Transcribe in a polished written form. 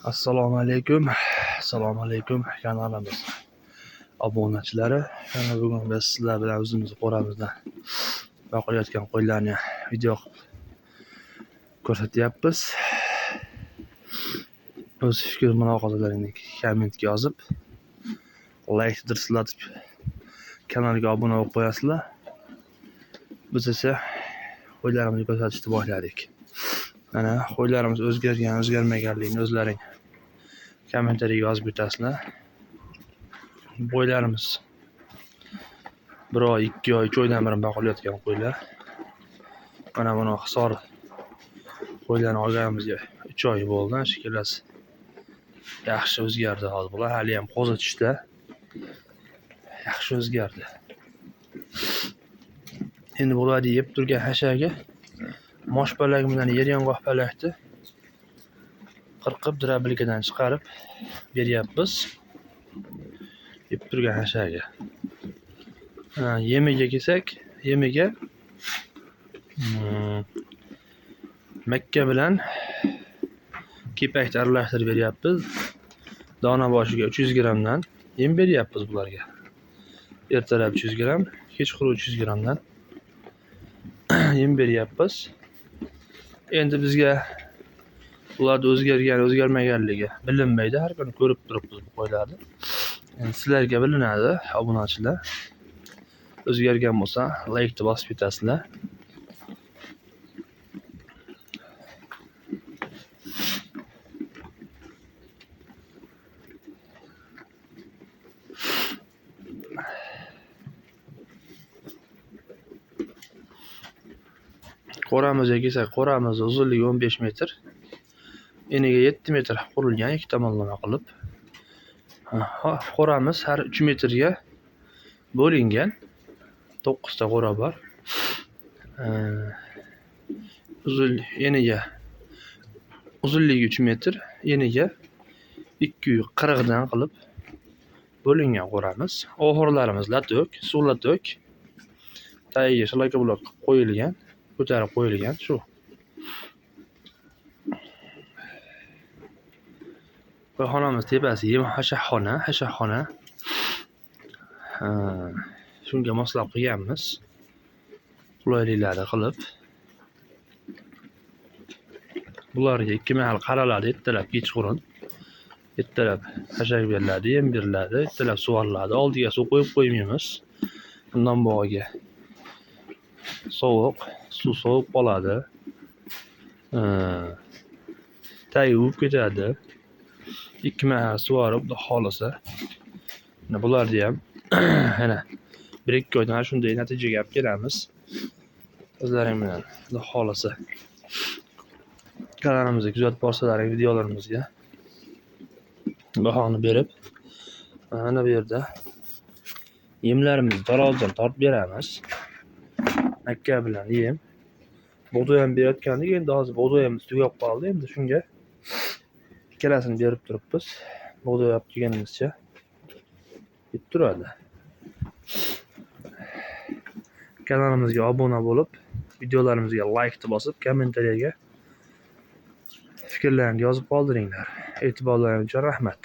Assalomu alaykum. Assalomu alaykum kanalimiz obunachilari. Mana bugun biz sizlar bilan o'zimizni qo'ramizdan boqilayotgan qo'ylarni video qilib ko'rsatyapmiz. O'z fikr mulohazalaringni kommentga yozib, like dirsillatib kanalga obuna bo'lib qo'yasizlar. Biz esa qo'ylarimizni ko'rsatishni boshladik. Mana qo'ylarimiz o'zgargan, o'zgarmaganligini o'zlaring kommentariyaga yozib o'tasizlar. Qo'ylarimiz 1 oy, 2 oy, 3 oydan beri boqilayotgan qo'ylar. Mana buni Hisor qo'ylarni olganimizga 3 oy bo'ldi. Shekillasi yaxshi o'zgardi hozir. Bular hali ham qo'zi tushdi. Yaxshi o'zgardi. Endi bularni yeb turgan hashagi mosh palak bilan yer yong'oq palakni qirqib drabilkadan chiqarib beryapmiz. Yeb turgan hashagi. Yemiga kelsak, yemiga makka bilan kepakni aralashtirib beryapmiz. Dona boshiga 300 grammdan yem beryapmiz bularga. Ertalab 300 gramm, kechqurun 300 grammdan yem beryapmiz. Endi bizga ularni o'zgargan, o'zgarmaganligi bilinmaydi. Har kuni ko'rib turibmiz bu qo'ylarni. Endi sizlarga bilinadi, obunachilar. O'zgargan bo'lsa, like bosib ketasizlar. Qo'ramizga kelsak, qo'ramiz uzunligi 15 metr, eniga 7 metr qurilgan, ikki tomonlama qilib. Qo'ramiz har 3 metrga bo'lingan. 9 ta qo'ra bor. Eniga uzunligi 3 metr, eniga 240 dan qilib bo'lingan qo'ramiz. Oxurlarimiz latok, suv latok, tagiga shlakablok qilib qo'yilgan, ko'tarib qo'yilgan shu. Qo'yxonamiz tepasi yem hashaxona, hashaxona. Shunga moslab qilganmiz. Qulayliklarni qilib. Bularga 2 mahal qaraladi, ertalab kechqurun. Ertalab hashak beriladi, yem beriladi, ertalab suvariladi. Oldiga suv qo'yib qo'ymaymiz. Bundan bog'iga sovuq, suv sovib qoladi. Tagi uvib ketadi. 2 mahal suvarib, xudo xohlasa. Mana bularni ham mana 1-2 oydan shunday natijaga olib kelamiz. O'zlaring bilan xudo xohlasa. Kanalimizni kuzatib borsalaring videolarimizga bahoni berib, mana bu yerda yemlarimizni tarozidan tortib beramiz. Makka bilan yem. Bug'doy ham berayotgandik, endi hozir bug'doyimiz tugab qoldi. Endi shunga ikkalasini berib turibmiz. Bug'doy olib kelganimizcha yetib turadi. Kanalimizga obuna bo'lib, videolarimizga like bosib, kommentariyaga fikrlaringizni yozib qoldiringlar. E'tiborlaringiz uchun rahmat.